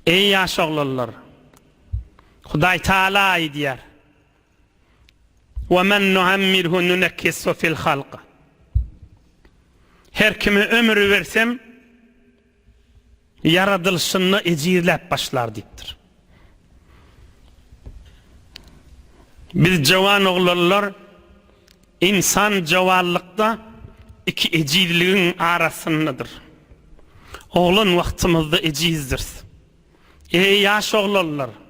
Eý ýaş oglanlar! Hudaý Taala aýdýar, Ve men nuammirhu nunekkishu fil halk. Her kime ömür bersem, ýaradylyşynda ejizläp başlar diýipdir. Biz jowan oglanlar ynsan jowanlykda iki ejizligiň arasyndadyr. Oglan wagtymyzda ejizdiris. Eý ýaş oglanlar!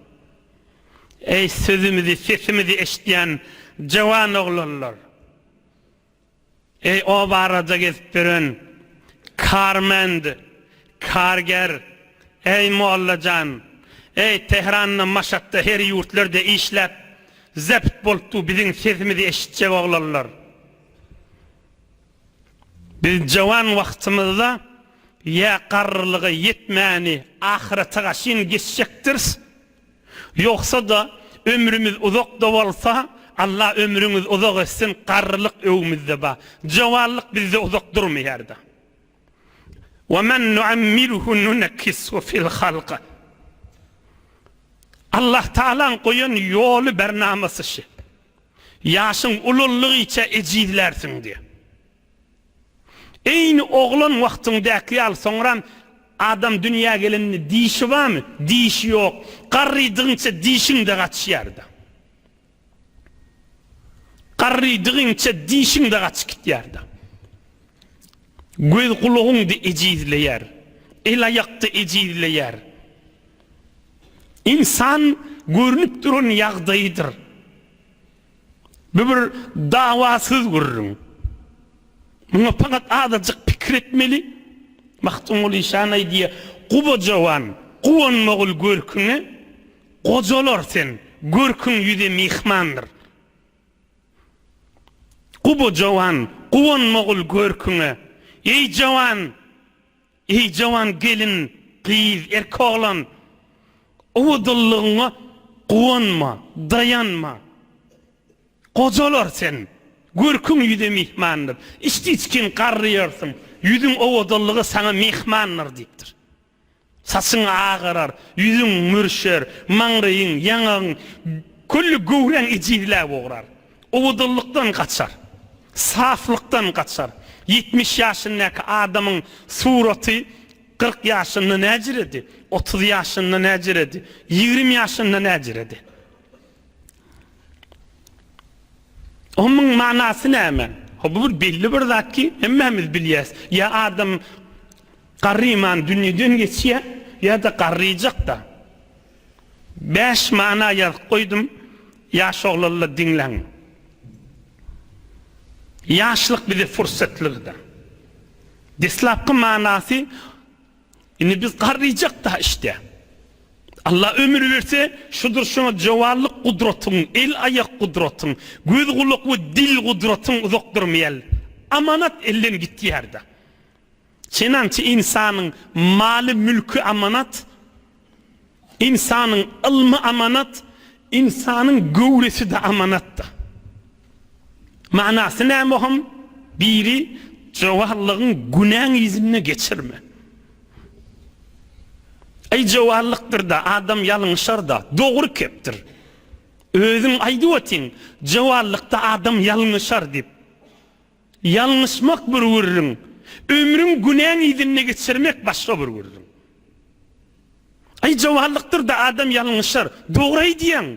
Eý sözümizi, sesimizi eşidýän jowan oglanlar! Eý obarada gezip ýören karmend, karger, eý molla jan, eý Tehranda, Maşatda her ýurtlarda işläp zept bolup dur biziň sesimizi eşitjek oglanlar. Biz jowan wagtymyzda ýa garrylyga ýetmäni ahyrete gaşyn geçjekdiris, Ýogsa-da, ömrümiz uzak-da bolsa, Allah ömrüňizi uzak etsin, garrylyk öwümizde bar. Jowanlyk bizde uzak durmaýar-da. Ve men nuammirhu nunekkishu fil halk. Allah Tagalaň goýan ýoly bernamasy şi. Ýaşyň ulaldygyça ejizlärsiň diýýär. Eýni oglan wagtyňdaky ýaly soňram adam dünýä gelende dişi barmy? Dişi ýok. Garrydygyňça dişiň-de gaçýar-da. Garrydygyňça dişiň-de gaçyp gitýär-de. Göz-gulagyň-da ejizleýär. El-aýak-da ejizleýär. Ynsan görnüp duran ýagdaýydyr. Bu bir dawasyz gürrüň. Muňa fakat azajyk pikir etmeli. Magtymguly işan aýdýar, Guba jowan, guwanmagyl görküňe, Gojalar sen, görküň ýüze myhmandyr. Guba jowan, guwanmagyl görküňe, Eý jowan, Eý jowan gelin, gyz, erkek oglan, owadanlygyňa guwanma, daýanma. Gojalar sen, görküň ýüze myhmandyr. Içdi-içgin garryýarsyň, ýüzüň owadanlygy saňa myhmandyr diýipdir. Saçyň agarar, ýüzüň mürşer, maňraýyň, ýaňagyň, külli göwräň ejizläp ugrar. Owadanlykdan gaçar. Saflykdan gaçar. 70 ýaşyndaky adamyň suraty 40 ýaşynda näjiredi, 30 ýaşynda näjiredi, 20 ýaşynda näjiredi. Onuň manasy näme? Ho bu bir belli bir zat ki, hemmämiz bilýäs. Ýa adam garryman dünýeden geçýär, ýa-da garryjak-da. Bäş mana ýazyp goýdum, ýaş oglanlar diňläň. Ýaşlyk bize fursatlygydyr. Deslapky manasy indi biz garryjak-da işde. Allah ömür berse, şudur şuňa jowanlyk gudratyň, el-aýak gudratyň, göz-gulak we dil gudratyň uzak durmaýar. Amanat elden gitýär-de. Çenançy ynsanyň maly-mülki amanat, ynsanyň ylmy amanat, ynsanyň göwresi-de amanatdyr. Manasy näme ohm? Biri, jowanlygyň günäň yzynda geçirme. Eý jowallykdyr-da, adam ýalňyşar-da, dogry kepdir. Özüň aýdyp otyň, jowallykda adam ýalňyşar diýip. Ýalňyşmak bir gürrüň, ömrüň günäň yzynda geçirmek başga bir gürrüň. Aý jowallykdyr-da adam ýalňyşar, dogry aýdýaň.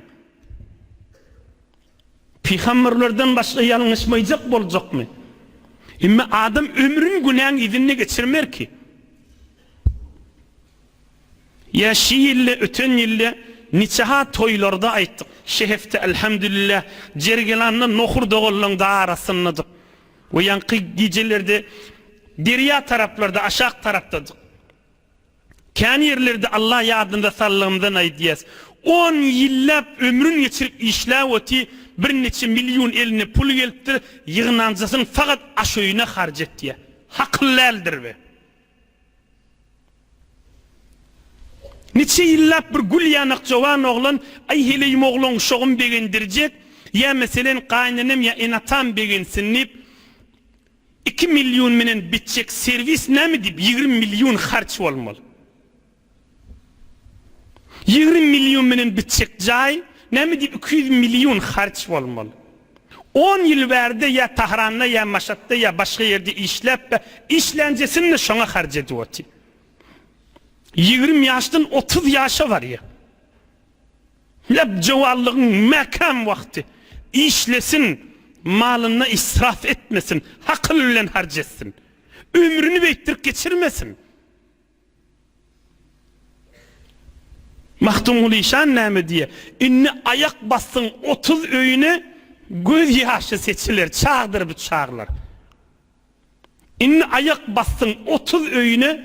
Pygamberlerden başga ýalňyşmaýjak boljakmy? Emme adam ömrün günäň yzynda geçirmer ki. Ýa şi ýylda öten ýylda niçeha toýlarda aýtdyk. Şi hepde elhamdülillah Jergelanda nohur doganlaň da arasyndadyk. We ýaňky gijelerde derýa taraplarda aşak tarapdadyk. Kän ýerlerde Allah ýadynda sallygymdan aýdýas. On ýyllap ömrün geçirip işläp oty birniçe million eline pul gelipdir ýygnanjasyny fakat aş öýüne harç etýä. Hakyl däldir be. Niçe ýyllap bir gül ýanak jowan oglan, aý heleýim oglan uşagym begendirjek, ýa meselen gaýynenem ýa ene-atam begensin diýip, iki million menen bitjek serwis näme diýip 20 million harç bolmaly. 20 million menen bitjek jaý näme diýip 200 million harç bolmaly. On ýyl bärde ýa Tahranda ýa Maşatda ýa başga ýerde işläp-de işlänjesini-de şoňa harç edip otyr. 20 ýaşdan 30 ýaşa barýar. Leb jowallygyň mäkäm wagty. Işlesin, malynda israf etmesin, hakyl bilen harç etsin. Ömrüni beýtdirip geçirmesin. Magtymguly işan näme diýýär? Indi aýak bassyň 30 öýüne, göz ýaşy seçiler, çagdyr bu çaglar. Indi aýak basdyň 30 öýüne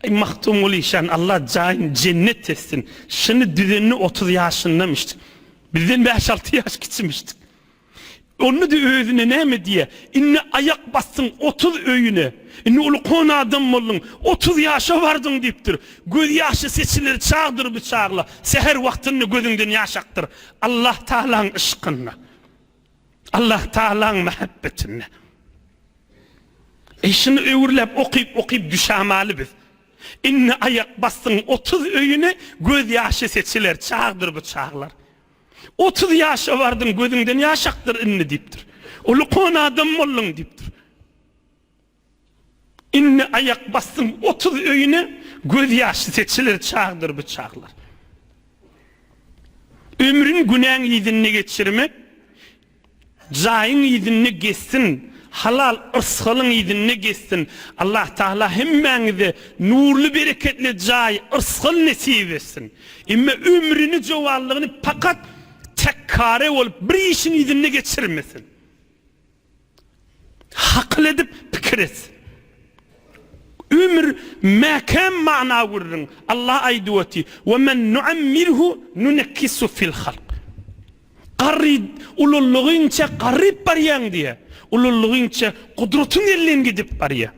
Aý Magtymguly işan Allah jaýyny jennet etsin şuny düzenini 30 ýaşyndamyşdyk bizden bäş alty ýaş kiçimişdik onda-da özüne näme diýýä indi aýak basdyň 30 öýüne indi ulkan adam bolduň 30 ýaşa bardyň diýipdir göz ýaşy seçiler çagdyr bu çagla säher wagtynda gözüňden ýaş akdyr Allah Tagalaň yşkynda. Allah Tagalaň mähebbetinde. Eý şuny öwürläp okyp okyp düşamaly biz. Indi aýak basdyň 30 öýüne göz ýaşy seçiler çagdyr bu çaglar. 30 ýaşa bardyň gözüňden ýaş akdyr indi diýipdir. Uly kon adam bolduň diýipdir. Indi aýak basdyň 30 öýüne, göz ýaşy seçiler çagdyr bu çaglar. Ömrün günäň yzynda geçirmek, jaýyň yzynda gezsin, halal yrsgalyň yzynda gezsin. Allah Taala hemmäňize nurly bereketli jaý, yrsgal nesip etsin. Emma ömrüni jowallygyny pakat tekkare bolup bir işiň yzynda geçirmesin. Hakyl edip pikir etsin. Ömür mäkäm mana gürrüň. Allah aýdyp otyr, Ve men nuammirhu nunekkisu fil halk. Garry ulallygyňça garryp barýaň diýýär. Ulallygyňça gudratyň elden gidip barýar.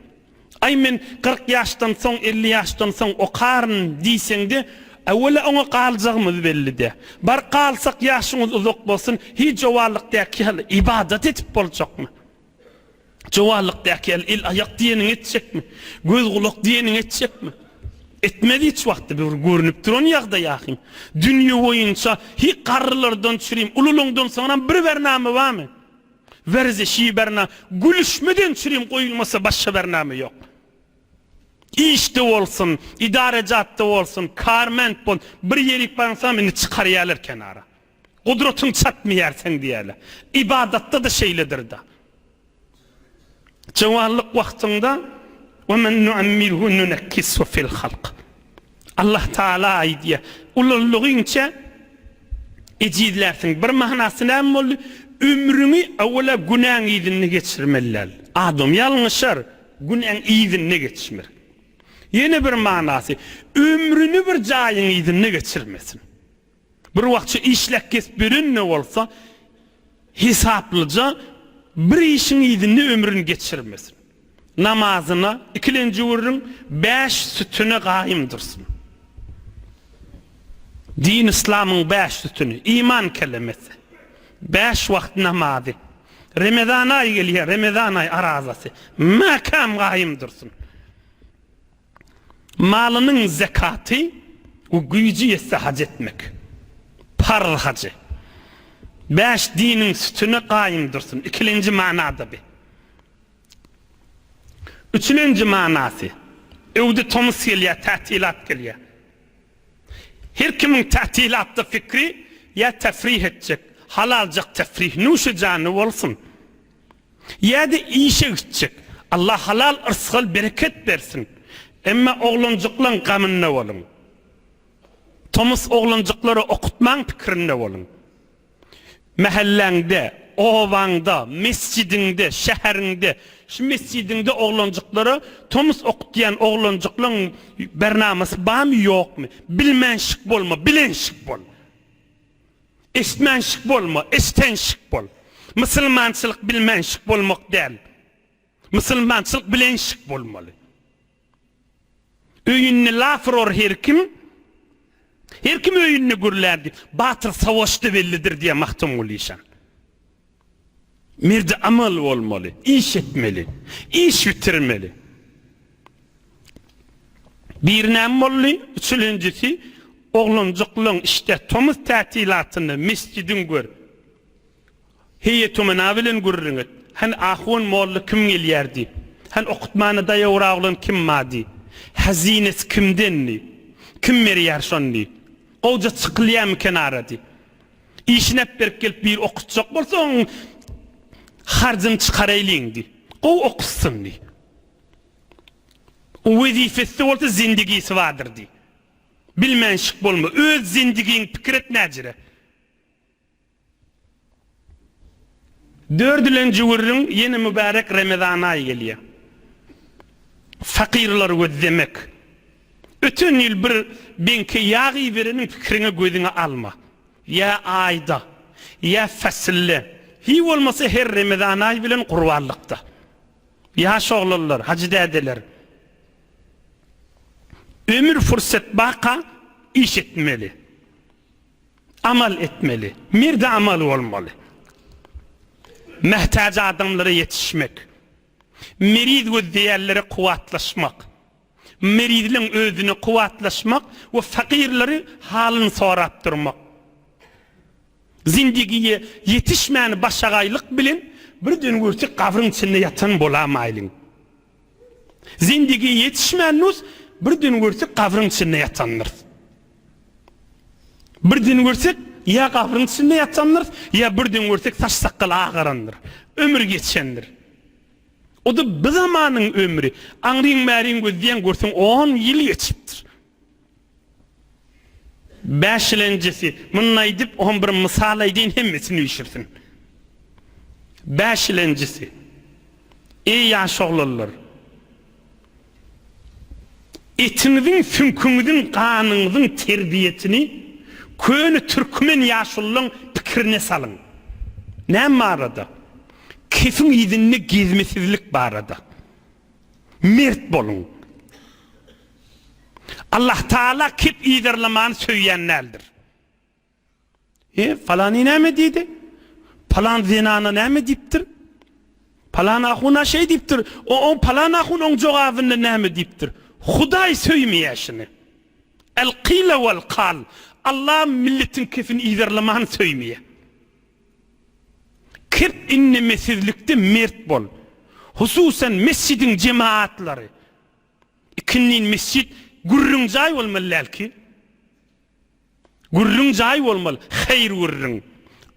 Aý men 40 ýaşdan soň, 50 ýaşdan soň okaryn diýseňde, äwwela oňa galjagymyz belli däl. Bar galsak ýaşyňyz uzak bolsun, hiç jowallykdaky ýaly ybadat edip boljakmy? Jowallykdaky ýaly el-aýak diýeniňi etjekmi? Göz-gulak diýeniňi etjekmi? Etmez hiç wagtda bir görnüp duran ýagdaý ahym. Dünýe boýunça hi garrylardan çürim, ululaňdan soňram bir bernama barmy? Werzişi berna, gülüşmeden çürim goýulmasa başga bernama ýok. Işde bolsun, idarejatda bolsun, karment bol, bir ýerik barsaňam indi çykarýarlar kenara. Gudratyň çatmaýar seň diýýärler. Ybadatda-da şeýledir-de. Jowanlyk wagtyňda Ve men nuammirhu nunekkishu fil halk. Allah Taala aýdýar, ulaldygyňça ejizlärsiň. Bir manasy näme boldy? Ömrüňi öwela günäň yzynda geçirmeli däl. Adam ýalňyşar, günäň yzynda geçmir. Ýene bir manasy, ömrüni bir jaýyň yzynda geçirmesin. Bir wagtça işläp kesip beren-de bolsa, hesaplyja bir işiň yzynda ömrüni geçirmesin. Namazyna, ikilenji gürrüň, bäş sütüne gaýym dursun. Din-yslamyň bäş sütüni, iman kelemesi, bäş wagt namazy, Remezan aýy gelýär, Remezan aýy arazasy, mäkäm gaýym dursun. Malynyň zekaty we güýji ýetse haj etmek. Parz hajy. Bäş diniň sütüni gaýym dursun. Ikilenji manada bi. Üçülenji manasy, öwde tomus gelýär, tätilat gelýär. Her kimiň tätilatda fikri ýa tefrih etjek, halaljak tefrih, nuşy jany bolsun. Ýa-da işe gitjek. Allah halal yrsgal bereket bersin. Emma oglanjyklaň gamynda boluň. Tomus oglanjyklary okutmaň pikirinde boluň. Mähelläňde, obaňda, mesjidiňde, şäheriňde, şu mesjidiňde oglanjyklara tomus okutýan oglanjyklaň bernamasy barmy ýokmy? Bilmänşik bolma, bilenşik bol. Eşitmänşik bolma, eşitenşik bol. Musulmançylyk bilmänşik bolmak däl. Musulmançylyk bilenşik bolmaly. Öýünde laf urar her kim, Her kim öýünde gürlär diýip, Batyr savaşda bellidir diýýär Magtymguly işan. Merdi amal bolmaly, iş etmeli, iş bitirmeli. Biri näme boldy? Üçülenjisi. Oglanjyklaň işte tomus tätilatynda mesjidiň gör. Heýetumena bilen gürrüň et. Hany ahun molla kim gelýär diý. Hany okutmana daýawrak oglan kim bar diý. Hazinesi kimden diý. Kim berýär şony diý. Gowja çykylýarmy kenara diý. Işini äpberip gelip biri okutjak bolsa oň harjyny çykaraýlyň diý. Gowy okutsyn diý. O wezipesi bolsa zindigisi bardyr diý. Bilmänşik bolma. Öz zindigiňi pikir et näjire. Dördülenji gürrüň ýene mübärek Remezan aýy gelýär. Fakyrlary gözlemek. Öten ýyl bir beňke ýag ibereniň pikiriňe gözüňe alma. Ýa aýda, ýa fasylda, hiý bolmasa her Remezan aýy bilen gurbanlykda. Ýaş oglanlar, hajy dädeler. Ömür fursat baka iş etmeli. Amal etmeli. Merdi amal bolmaly. Mätäç adamlara ýetişmek. Meriz gözleýänlere kuwwatlaşmak. Merizleň özüne kuwwatlaşmak we fakyrlary halyny sorap durmak. Zindigiýe ýetişmäni başagaýlyk bilen birden görsek gabryň içinde ýatan bolamaýlyň. Zindigiýe ýetişmän nus birden görsek gabryň içinde ýatandyrys. Birden görsek ýa gabryň içinde ýatandyrys, ýa birden görsek saç-sakgal agarandyr. Ömür geçendir. O-da bi zamanyň ömri. Aňryň-bäriň gözleýäň görseň on ýyl geçipdir. Bäşilenjisi, muny aýdyp, oňa bir mysal aýdaýyn, hemmesini üýşürsin. Bäşilenjisi, Eý ýaş oglanlar! Etiňiziň, süňküňiziň, ganyňyzyň terbiýesini köne türkmen ýaşululaň pikirine salyň. Näme barada? Kefiň yzynda gezmesizlik barada. Mert boluň. Allah Taala kep yzarlamany söýýän däldir. E, falany näme diýdi? Palan zenana näme diýipdir? Palan ahuna şeý diýipdir. O, o palan ahun oň jogabynda näme diýipdir? Hudaý söýmeýär şuny. El kyle wal kal. Allah milletiň kefini yzarlamany söýmeýär. Kep innemesizlikde mert bol. Hususan mesjidiň jemaatlary. Ikindin mesjit gürrüň jaý bolmaly däl ki. Gürrüň jaý bolmaly, haýyr gürrüň,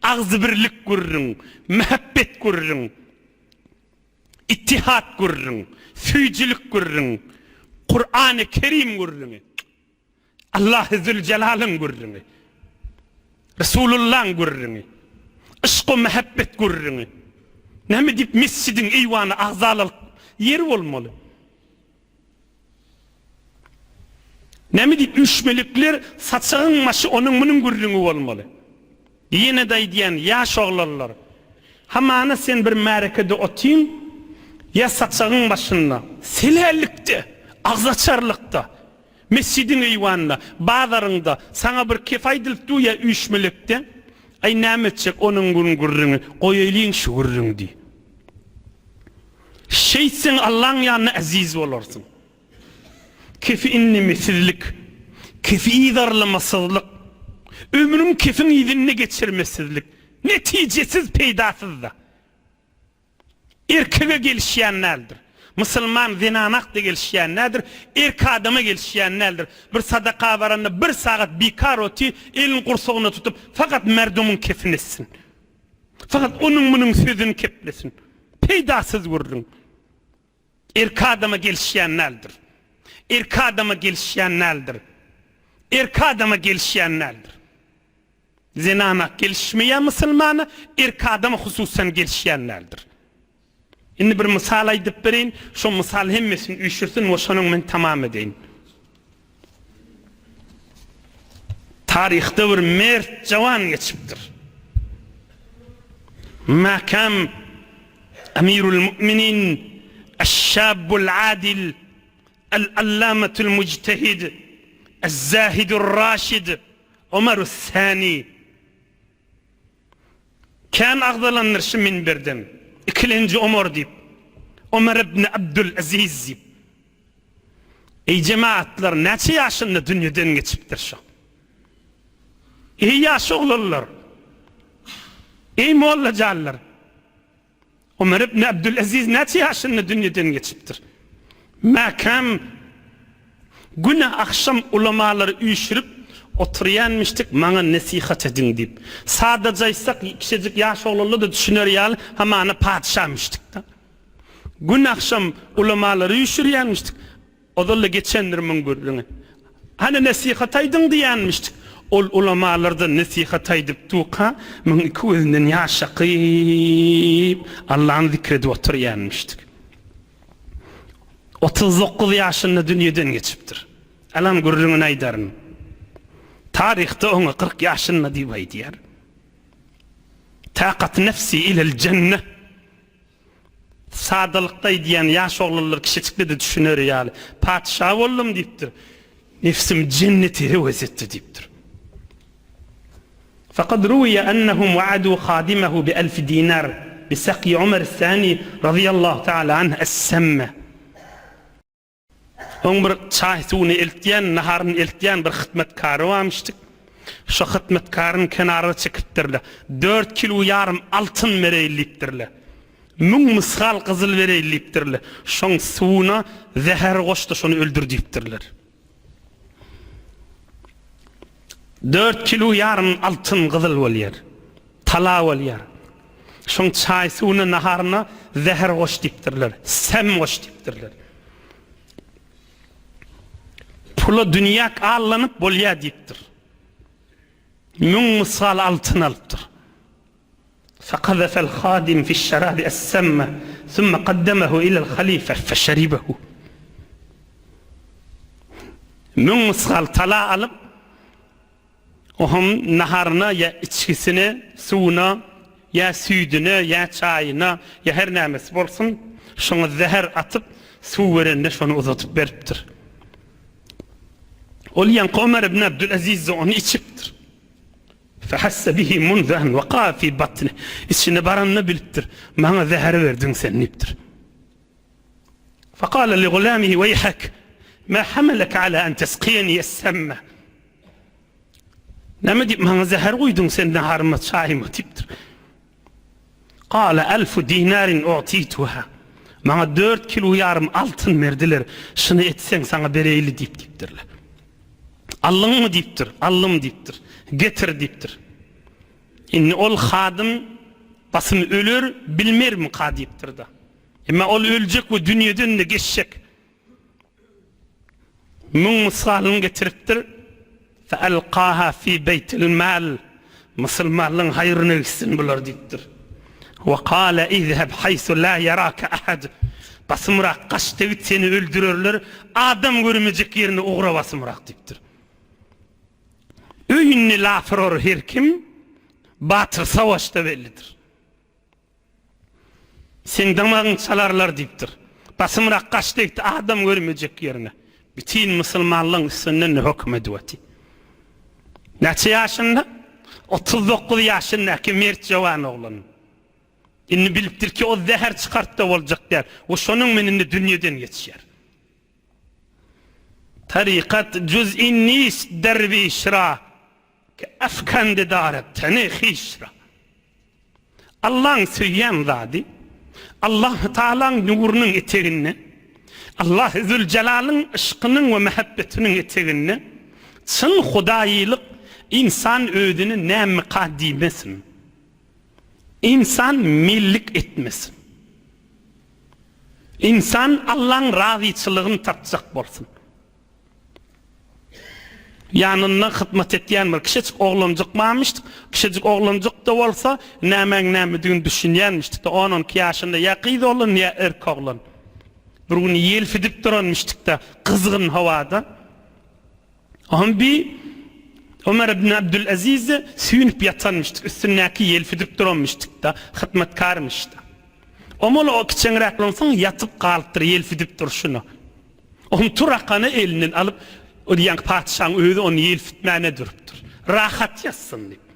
agzybirlik gürrüň, mähebbet gürrüň, ittihat gürrüň, süýjülik gürrüň, Kurany Kerim gürrüňi, Allahy Züljelalyň gürrüňi, Resulullaň gürrüňi, yşk-u mähebbet gürrüňi. Näme diýip mesjidiň eýwany agzalalyk ýeri bolmaly? Näme diýip üýşmelikler saçagyň başy onuň-munuň gürrüňi bolmaly. Ýene-de aýdýan, ýaş oglanlar, hamana sen bir märekede otyň, ýa saçagyň başynda, selällikde, agzaçarlykda, mesjidiň eýwanynda, bazaryňda, saňa bir kep aýdylyp dur ýa üýşmelekde, aý näme etjek onuň-munuň gürrüňi, goýaýlyň şu gürrüňi diý. Şeýtseň Allaň ýanynda äziz bolarsyň. Kefi inlemesizlik, kefi yzarlamasyzlyk, ömrüň kefiň yzynda geçirmesizlik, netijesiz, peýdasyzda. Erkege gelişýän däldir. Musulman zenanakda gelişýän däldir, erk adama gelişýän däldir. Bir sadaka baranda bir sagat bikar oty, elini gursagyna tutup, fakat merdumyň kefini etsin. Fakat onuň-munuň sözüni keplesin. Peýdasyz gürrüň. Erk adama gelişýän däldir. Erk adama gelişýän däldir. Erk adama gelişýän däldir. Zenana gelişmeýär musulmana, erk adama hususan gelişýän däldir. Indi bir mysal aýdyp bereýin, şo mysal hemmesini üýşürsin we şonuň men tamam edeýin. Taryhda bir mert jawan geçipdir. Mäkäm Amirul Mu'minin Eş-Şabbul Adil El-Allamatul Mujtehid Ez-Zahidur Raşid Omarus Sani Kän agzalandyr şu minberden. Ikilenji Omar diýip. Omar ibn Abdul Aziz diýip. Eý jemaatlar näçe ýaşynda dünýeden geçipdir şo? Eý ýaş oglanlar! Eý mollajanlar! Omar ibn Abdülaziz näçe ýaşynda dünýeden geçipdir? Mäkäm güne agşam ulamalary üýşürip oturýanmyşdyk, maňa nesihat ediň diýip. Sadaja aýtsak, kiçijik ýaş oglanlar-da düşüner ýaly, hamana patyşamyşdyk-da. Gün agşam ulamalary üýşürýänmişdik. Ozal-da geçendir muň gürrüňi. Hany nesihat aýdyň diýýänmişdik. Ol ulamalardan nesihat aýdyp durka, muň iki gözünden ýaş akyp, Allany zikr edip oturýanmişdik. 39 ýaşynda dünýeden geçipdir. Alam gürrüňini aýdaryn. Taryhda oňa 40 ýaşynda diýip aýdýar. Takat nefsi ilel jenne. Sadalykda aýdýan ýaş oglanlar kiçijikde-de düşüner ýaly, Patyşa boldum diýipdir. Nefsim jenneti höwes etdi diýipdir. Fekad ruwiýe ennehum wa'adu hadimehu bi elfi dinar bi sakyi Omer es-Sani razyýallahu ta'ala anh es-semme. Oň bir çaý suwuny eltýän, naharyny eltýän bir hytmatkary barmyşdyk. Şo hytmatkaryny kenara çekipdirler. Dört kilo ýarym altyn bereýin diýipdirler. Müň mysgal gyzyl bereýin diýipdirler. Şoň suwuna zäher goş-da şony öldür diýipdirler. Dört kilo ýarym altyn gyzyl bolýar. Tala bolýar. Şoň çaý suwuna naharyna zäher goş diýipdirler. Sem goş diýipdirler. Pula dünýäk allanyp bolýar diýipdir. Müň mysgal altyn alypdyr. Fekazefel hadim fiş-şerabi es-semme, sümme kaddemehu ilel halife feşeribehu. Müň mysgal tala alyp, Ohm naharyna ýa içgisine, suwuna, ýa süýdüne, ýa çaýyna, ýa her nämesi bolsun, şoňa zäher atyp, suw berende şony uzadyp beripdir. Ol ýaňky Ömer ibn Abdülaziz-de ony içipdir. Fehasse bihi munzu en waka fi batnih. Içine baranda bilipdir, Maňa zäher berdiň sen diýipdir. Fekale li gulamihi weýhek, ma hamaleke ala en tesqiyeni es-semme. Näme diýip maňa zäher guýduň sen naharyma, çaýyma diýipdir. Kale elfu dinarin u'tituha. Maňa dört kilo ýarym altyn berdiler. Şuny etseň saňa bereýli diýip diýipdirler. Aldyňmy diýipdir. Aldym diýipdir. Getir diýipdir. Indi ol hadym basym öler bilmermika diýipdir-de. Emma ol öljek we dünýeden-de geçjek. Müň mysgalyny getiripdir. Fealkaha fi beýtil mal. Musulmanlaryň haýryna gitsin bular diýipdir. We kale izheb haýsu la ýaraka ahad. Basymrak gaç-da git seni öldürerler, adam görmejek ýerine ugra basymrak diýipdir. Öýünde laf urar her kim, batyr savaşda bellidir. Seň damagyňy çalarlar diýipdir. Basymrak gaç degdi adam görmejek ýerine. Bütin musulmanlaryň üstünden höküm edip oty. Näçe ýaşynda? 39 ýaşyndaky mert jowan oglan. Indi bilipdir ki, o zäher çykartda boljak däl. We şonuň bilen indi dünýeden geçýär. Tarykat juz innis derwiş ra. Ki afkande daret teni hiş ra. Allaň söýýän zady, Allahü Tealaň nurunyň eteginde, Allahü Zülcelalyň yşkynyň we mähebbetiniň eteginde çyn hudaýylyk ynsan özüni nämika diýmesin. Ynsan mellik etmesin. Ynsan Allaň razyçylygyny tapjak bolsun. Ýanynda hyzmat etýän bir kiçijik oglanjyk barmyşdyk. Kiçijik oglanjyk-da bolsa, nämäň nämedigini düşünýänmişdik-de, on-on iki ýaşynda ýa gyz oglan, ýa erkek oglan. Bir gün ýelfidip duranmyşdyk-da, gyzgyn howada. Oňam bi Ömer ibn Abdülaziz-de süýnüp ýatanmyşdyk, üstündäki ýelfidip duranmyşdyk-da, hyzmatkarmyş-da. Omal o kiçeňräk bolansoň ýatyp galypdyr ýelfidip durşuna. Ony turakany elinden alyp, ol ýaňky patyşaň özi ony ýelfitmäne durupdyr. Rahat ýatsyn diýip.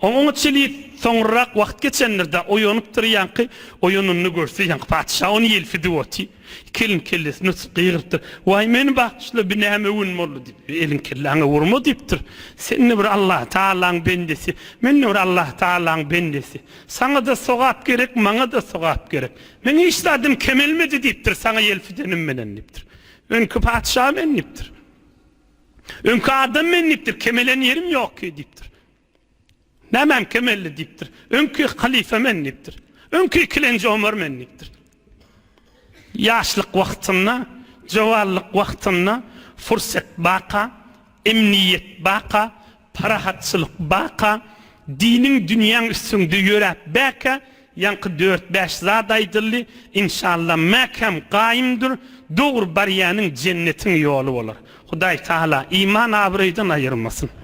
Oňa çenli soňrarak wagt geçendir-dä, oýanypdyr ýaňky, oýananyny görse, ýaňky patyşa ony ýelpidip otyr. Iki elini kellesine tutup gygyrypdyr, Waý, meni bagyşla, bi näme gün boldy diýip. Eliň kelläňe urma diýipdir. Sen-de bir Allatagalaň bendesi, men-de bir Allatagalaň bendesi. Saňa-da sogap gerek, maňa-da sogap gerek. Meň hiç zadym kemelmedi diýipdir, saňa ýelpidenim menen diýipdir. Öňki patyşa men diýipdir. Öňki adam men diýipdir, kemelen ýerim ýok ki diýipdir. Nämäm kemeldi diýipdir. Öňki halyfa men diýipdir. Öňki ikilenji Omar men diýipdir. Ýaşlyk wagtynda, jowanlyk wagtynda fursat baka, emniýet baka, parahatçylyk baka, diniň dünýäň üstüňde ýöräp bäkä, ýaňky dört-bäş zat aýdyldy, inşallah mäkäm gaýym dur, dogry barýanyň jennetiň ýoly bolar. Hudaý Taala iman abraýdan aýyrmasyn.